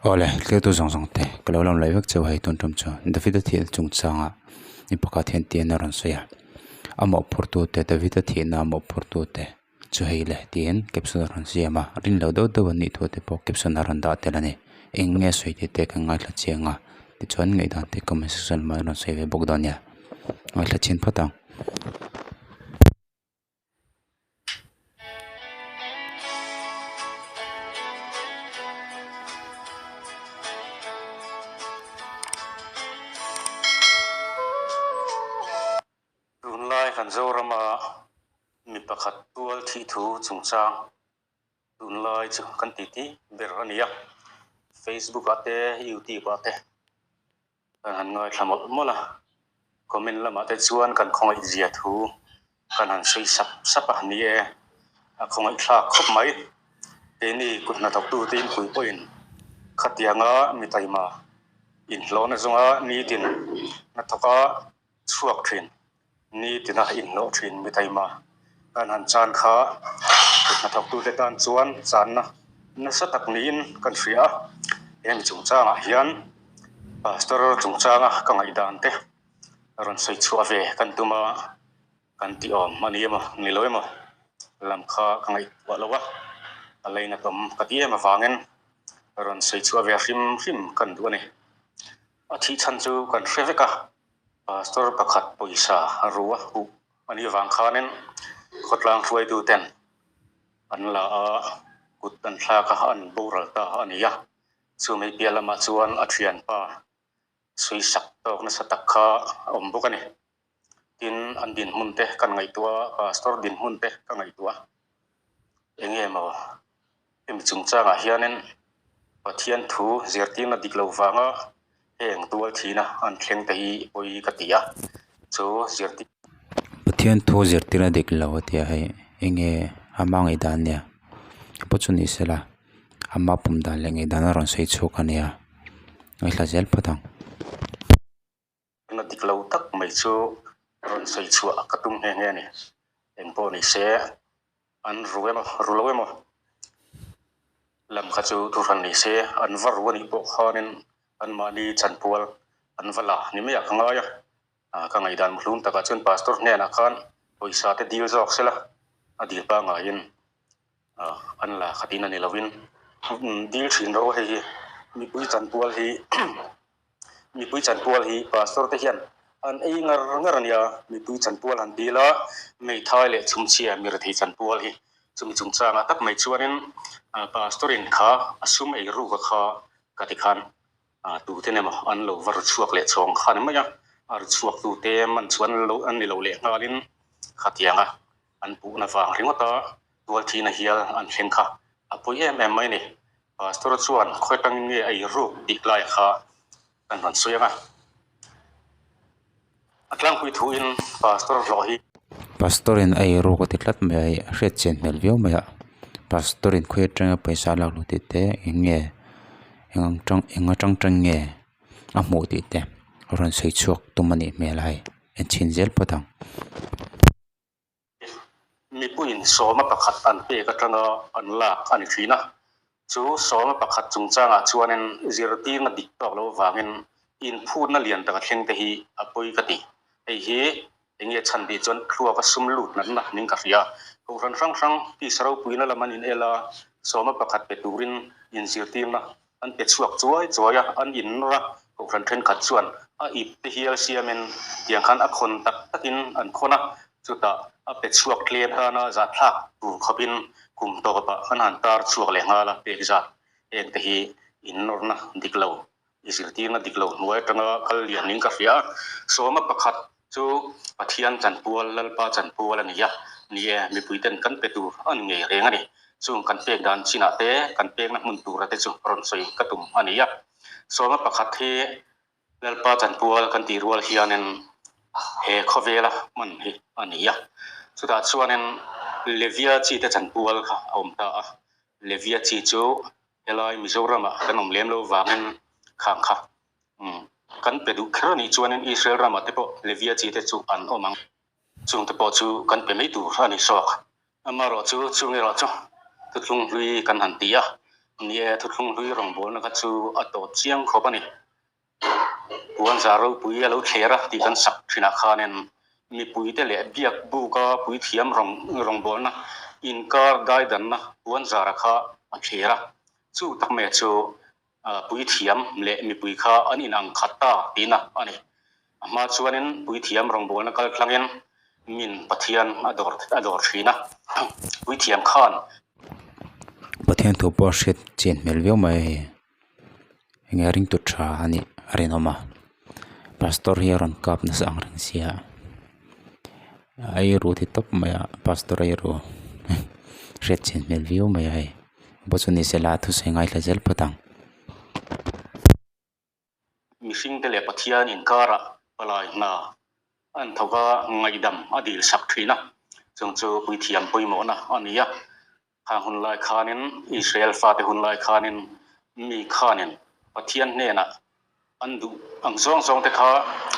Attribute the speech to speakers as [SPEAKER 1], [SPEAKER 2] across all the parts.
[SPEAKER 1] Awle, thiltu zawng zawng te ka lo lawm leh vek chauh hei tun tum chu David-a thil chungchanga mi pakhat hian tian a rawn sawi a, a mawhphurtu te David-a thihna a mawhphurtu te chu hei le tiin caption a rawn siam a, rin lo deuh deuh an nih thu te pawh caption a rawn dah tel a ni, eng nge sawi tih te kan ngaithla chiang a, tichuan ngaihdan te comment section lamah an rawn sawi ve bawk dawn nia, ngaithla chhin phawt ang.
[SPEAKER 2] Tunlai kan Zorama mi pakhat tual thih thu chungchang tunlai chu kan titi ber a ni a, Facebook ah te YouTube ah te Kan han ngaithla mawlh mawlh a, comment lamah te chuan kan khawngaih zia thu kan han sawi sap sap a ni e, a khawngaih thlak khawp mai. Keini kut hnathawktu te inpui pawhin khatianga mi taima inhlawhna zawnga nitin hnathawka chhuak thin, nitina inhlawh thin mi taima kan han chan kha kut hnathawktu te tan chuan channa nasa tak niin kan hria a, hemi chungchangah hian Pastor chungchanga ka ngaihdan te rawn sawi chhuah ve kan tum a, kan tih awm a ni emaw ni lo emaw lam kha ka ngaihtuah lo a, a lainatawm ka ti em avangin rawn sawi chhuah ve hrim hrim kan duh a ni. A thih chhan chu kan hre vek a, Pastor pakhat pawisa ru a huh a nih vang khanin khawtlang hruaitu ten an la a, kut an thlak a, an boral ta a ni a. Chumi piah lamah chuan a thianpa suisak tawk nasa tak kha a awm bawk a ni. Tin, an dinhmun te kan ngaihtuah a, Pastor dinhmun te ka ngaihtuah a. Eng nge maw hemi chungchangah hianin Pathian thu zirtirna dik lo vanga heng tual thihna an thleng te hi pawi ka ti a, chu zirtir.
[SPEAKER 1] Pathian thu zirtirna dik lo a tia hei eng nge a hmangaih dan nia pawh chu ni sela ama pum dan leh ngaihdan a rawn sawi chhuak a nia ngaithla zel phawt ang.
[SPEAKER 2] Na dik lo tak mai chu rawn sawi chhuah ka tum nghe nghe a ni. Eng pawh ni se an ru emaw ru lo emaw lam kha chu thuhran ni se an va ru a nih pawh khanin anmahni chanpual an va la ni maiah ka ngai a. Ka ngaihdan muhlum takah chuan pastor hnenah khan pawisa te dil zawk sela a dil pangaiin an la khatin a ni lovin dil thin ro hei hi mipui chanpual hi mipui chanpual hi pastor te hian an ei ngar ngar a nia mipui chanpual han dil a meithai leh chhumchhia mi rethei chanpual hi chumi chungchangah tak mai chuanin pastor in kha a sum ei ruk a kha ka ti khan tute emaw an lo va ru chhuak leh chhawng kha ni mai a a ru chhuak tute man chuan an ni lo leh nghalin khatianga an puhna vang ringawt a tual thihna hial an thleng kha a pawi em em mai a ni. Pastor chuan khawi tangin nge a iruk tih lai kha kan rawn sawi ang a. A tlangpui thuin Pastor hlawh hi.
[SPEAKER 1] Pastor in a iruk a ti tlat mai a hei a hriat chian hmel viau mai a. Pastor in khawi atanga pawisa a lak luh tih te eng nge eng ang tang eng atang tang nge a hmuh tih te a rawn sawi chhuak tum a nih hmel a hei en chhin zel phawt ang.
[SPEAKER 2] Mipuiin sawma pakhat an pek atanga an lak a ni thin a, chu sawma pakhat chungchangah chuanin zirtirna dik tawk lo avangin inphutna lian tak a thleng te hi a pawi ka ti. Hei hi eng nge chhan tih chuan thluaka sum lut natna ning ka hria. Kohhran hrang hrang tisa ropuina lam an inel a, sawma pakhat pe turin inzirtirna an pe chhuak chuai chuai a, an innawr a, kohhran thenkhat chuan a ip te hial siamin tiang khan a khawn tak takin an khawn a, chutah a pe chhuak tlem tana zahthlak tur khawpin kum tawpah an han tar chhuak leh nghal a, pek zat heng te hi innawrna dik lo, i zirtirna dik lo hnuai atanga kal lian in ka hria a, sawma pakhat chu Pathian chanpual, Lalpa chanpual a ni a, ni e, mipuiten kan pe tur a ni ngei reng a ni. Chung kan pek dan chinah te, kan pekna hmun tura te chu rawn sawi ka tum a ni a. Sawma pakhat hi Lalpa chanpual kan tih rual hianin he khawvela hman hi a ni a. Chutah chuanin Levia chi te chanpual kha a awm ta a. Levia chi chu helai Mizoramah kan awm lem lo vangin khang kha Kan pe duh kher a nih chuanin Israel ramah te pawh Levia chi te chu an awm ang. Chung te pawh chu kan pe mai tur a ni sawk. Amaherawhchu chung erawh chu thuthlung hlui kan han ti a. Ni e, thuthlung hlui rawngbawlna kha chu a tawp chiang khawp a ni. Puanzar ropui a lo thler a tih kan sak thinah khanin mipuite leh biak buka puithiam rawngbawlna inkar daidanna puanzara kha a thler a. Chu tak mai chu puithiam leh mipui kha an inang khat ta tihna a ni. A hma chuanin puithiam rawngbawlna kal tlangin min Pathian a dawr a dawr thin a, puithiam khan.
[SPEAKER 1] Pathian thu pawh a hriat chian hmel viau mai a hei. Enge ringtu tha a nih a rinawm a, pastor hi a rawn kap nasa ang reng sia, a eiru ti tawp mai a, pastor eiru hriat chian hmel viau mai a hei. Pawh chu ni sela thusawi ngaithla zel phawt ang.
[SPEAKER 2] Mihringte leh Pathian inkarah palai hna an thawk a, ngaihdam a dil sak thin a, chung chu puithiam pawimawhna a ni a. Khang hun lai khanin, Israel fate hun lai khanin mi khanin Pathian hnenah an duh ang zawng zawngte kha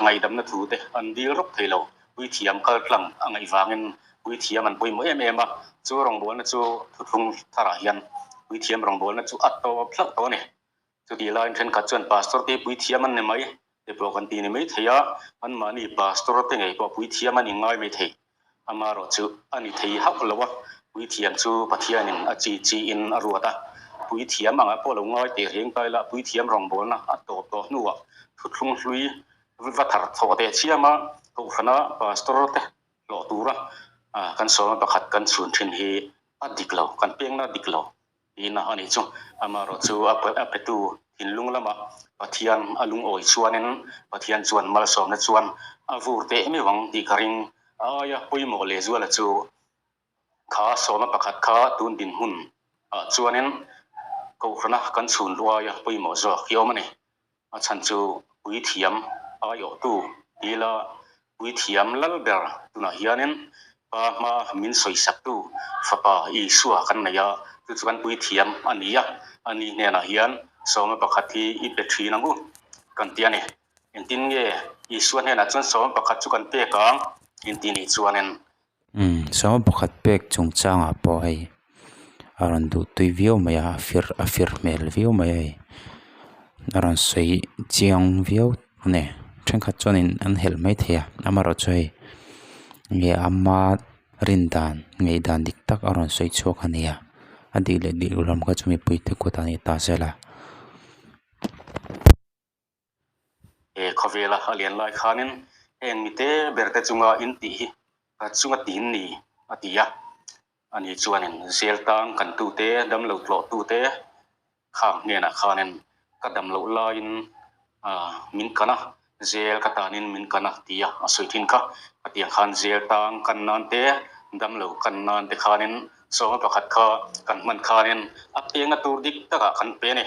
[SPEAKER 2] ngaihdamna thu te an dil rawk thei lo. Puithiam kal tlang a ngaih vangin puithiam an pawimawh em em a, chu rawngbawlna chu thuthlung tharah hian puithiam rawngbawlna chu a tawp hlauh tawh a ni. Chutih laiin thenkhat chuan pastor te puithiam an ni mai te pawh kan ti ni mai thei a, anmahni pastor te ngei pawh puithiam an inngai mai thei. Amaherawhchu a ni thei hauh lo a, puithiam chu Pathianin a chi chiin a ruat a, puithiam angah pawh lo ngai teh reng ta ila puithiam rawngbawlna a tawp tawh hnuah thuthlung hlui va thar thawh teh chiam a, kohhrana pastor te hlawh tura kan sawma pakhat kan chhun thin hi a dik lo, kan pengna a dik lo. Tiin a nih chu. Amaherawh chu a petu thinlung lamah Pathian a lungawi chuanin Pathian chuan malsawmna chuan a vur teh meuh ang tih ka ring. A aia pawimawh lehzuala chu kha sawma pakhat kha tun dinhmun ah chuanin Kohhrana kan chhun luaia pawimawh zawk hi awm a ni. A chhan chu puithiam aiawhtu tila puithiam lal ber tunah hianin Pa hma min sawisaktu Fapa Isua kan nei a, chu chu kan puithiam a ni a, ani hnenah hian sawma pakhat hi i pe thin ang u kan ti a ni. Engtin nge Isua hnenah chuan sawma pakhat chu kan pek ang? Inti nih chuanin
[SPEAKER 1] Umm sawma pakhat pek chungchangah pawh hei a rawn duh tui viau mai a a fir a fir hmel viau mai a hei a rawn sawi chiang viau a ni thenkhat chuanin an helh maithei a amaherawhchu hei nge ama rin dan ngaihdan dik tak a rawn sawi chhuak a ni a a dik leh dik loh lam kha chu mipui te kutah a ni ta zel a.
[SPEAKER 2] He khawvela a lian lai khanin heng mite berte chunga in tih hi ka chunga tin ni a ti a. Ani chuanin zel tang kan tute, damlo tlawh tute khang hnenah khanin ka dam loh laiin min kan a, zel ka tanin min kan a ti a, a sawi thin kha. Hetiang khan zel tang kan nan te, damlo kan nan te khanin sawma pakhat kha kan hman khanin a peng a tur dik takah kan pe a ni.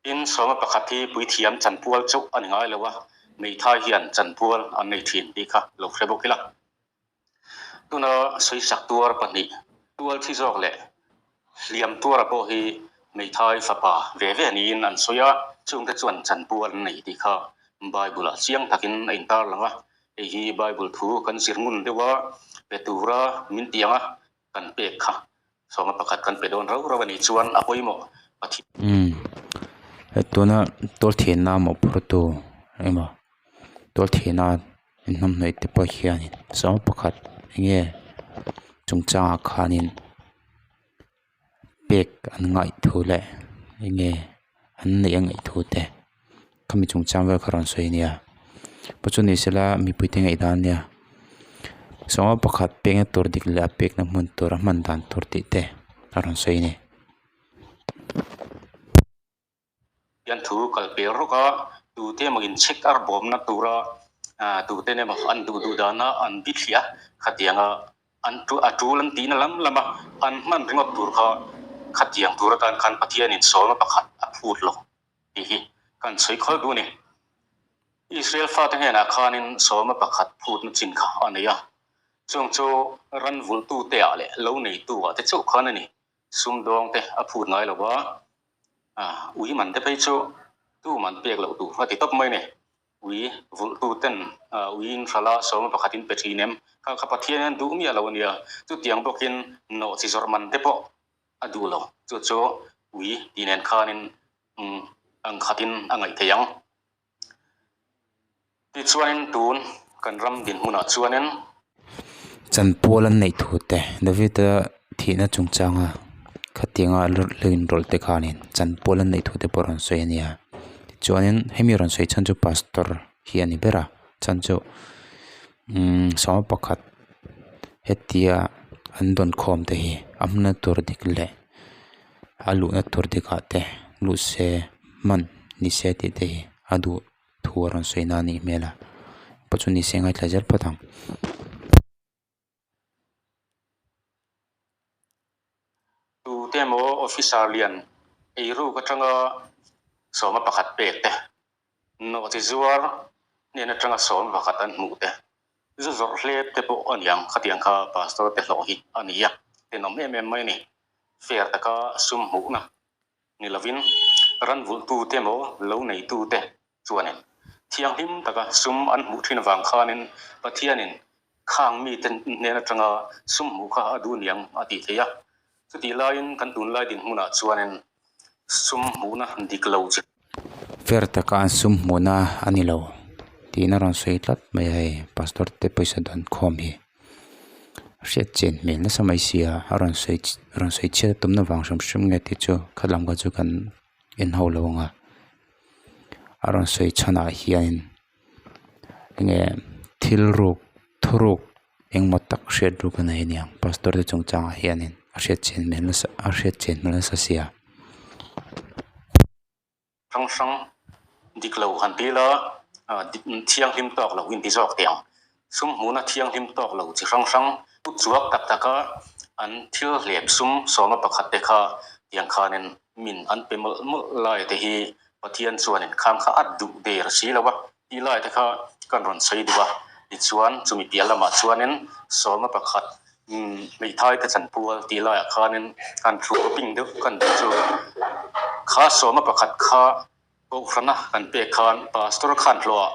[SPEAKER 2] Tin, sawma pakhat hi puithiam chanpual chauh a ni ngai lo a, Meithai hian chanpual an nei thin tih kha lo hre bawk ila. Tuna sawisak tuar pahnih, tual thi zawk leh hliam tuara pawh hi Meithai fapa ve ve niin an sawi a, chungte chuan chanpual an nei tih kha Bible-ah chiang takin a intar lang a. Hei hi Bible thu kan zir ngun deuh a, pe tura min ti ang a, kan pek kha sawma pakhat kan pe dawn rau rau a nih chuan a pawimawh Pathian.
[SPEAKER 1] Umm he tuna tual thianna mawhphurtu emaw tual thianna inhnamhnawih te pawh hianin sawma pakhat enge chungchangah khanin pek an ngaih thu leh enge an neih a ngaih thu te khami chungchang vel kha rawn sawi a nia pawh chu ni sela mipui te ngaih dan a nia sawma pakhat pekna tur dik leh a pekna hmun tur a hman dan tur tih te a rawn sawi a ni.
[SPEAKER 2] Hian thu kal pel rawk a, tute emaw inchhek ar bawmna tura tute emaw an duh duh dana an bithliah a, khatianga an a tul an tihna lam lama an hman ringawt tur kha khatiang tur atan khan Pathianin sawma pakhat a phut lo tih hi kan sawi khawl duh a ni. Israel fate hnenah khanin sawma pakhat phutna chin kha a nei a, chung chu ran vulhtute ah leh lo neituah te chauh khan a ni. Sumdawng te a phut ngai lo va, ui man te phei chu tu man pek loh tur a ti tawp mai a ni. Ui vulh tu ten ui in hrala sawma pakhat in pe thin em? Kha kha Pathian hian duh miah lo a nia. Chutiang bawkin nawhchi zawrh man te pawh a duh lo. Chu chu Ui tih nen khanin ang khatin a ngaih theih ang. Tichuanin tun kan ram dinhmunah chuanin.
[SPEAKER 1] Chanpual an neih thu te, David-a thihna chungchanga khatianga lo inrawlh te khanin chanpual an neih thu te pawh a rawn sawi a nia. Tichuanin hemi rawn sawi chhan chu pastor hi a ni ber a, chhan chu umm sawma pakhat hetia an dawn khawm te hi a hmuna tur dik leh a luhna tur dikah te luh se hman ni se tih te hi a duh thu a rawn sawi na a nih hmel a pawh chu ni se ngaithla zel phawt ang.
[SPEAKER 2] Tute emaw officer lian eiruk atanga sawma pakhat pek te, nawhchi zuar hnen atanga sawma pakhat an hmuh te, zu zawrh hlep te pawh a niang khatiang kha pastor te hlawh hi a ni a, tenawm em em mai a ni. Fair taka sum hmuhna ni lovin ranvulhtute emaw lo neitute chuanin thianghlim taka sum an hmuh thin avang khanin Pathianin khang mite hnen atanga sum hmuh kha a duh niang a tih theih a. Chutih laiin kan tunlai dinhmunah chuanin sum hmuhna dik lo chi.
[SPEAKER 1] Fair taka an sum hmuhna a ni lo tiin a rawn sawi tlat mai a hei pastor te pawisa dawn khawm hi hriat chen hmel nasa mai sia a rawn sawi rawn sawi chhiat a tumna vang hrim hrim nge tih chu khalam kha chu kan en ho lo ang a a rawn sawi chhanah hianin enge thil ruk thuruk engmaw tak hriat ruk a nei aniang pastor te chungchangah hianin a hriat chian hmel nasa a hriat chian hmel nasa sia.
[SPEAKER 2] Hrang hrang dik lo han ti ila thianghlim tawk lo in ti zawk teh ang. Sum hmuhna thianghlim tawk lo chi hrang hrang chuak tak taka an thil hlep sum sawma pakhat te kha tiang khanin min an pe mawlh mawlh lai te hi Pathian chuanin khang kha a duh der si lo a tih lai te kha kan rawn sawi duh a. Tichuan chumi piah lamah chuanin sawma pakhat hmeithai te chanpual tih laiah khanin kan thu ping deuh kan duh chu kha sawma pakhat kha Kohhrana kan pek khan Pastor khan hlawhah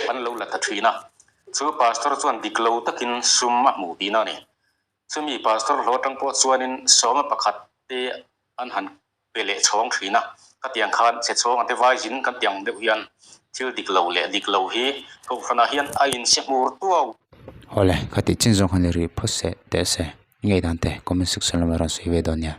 [SPEAKER 2] an lo la ta thin a, chu Pastor chuan dik lo takin sum a hmuh tihna a ni. Chumi Pastor hlawh atang pawh chuanin sawma pakhat te an han pe leh chhawng thin a, ka tiang khan chhe chhawng ate vaizin kan tiang deuh hian thil dik lo leh dik lo hi Kohhranah hian a insi hmur tuau.
[SPEAKER 1] Awle, khati chin zawng khan i ri phawt se teh se, ngei dan te comment section lamah rawn sawi ve dawn nia.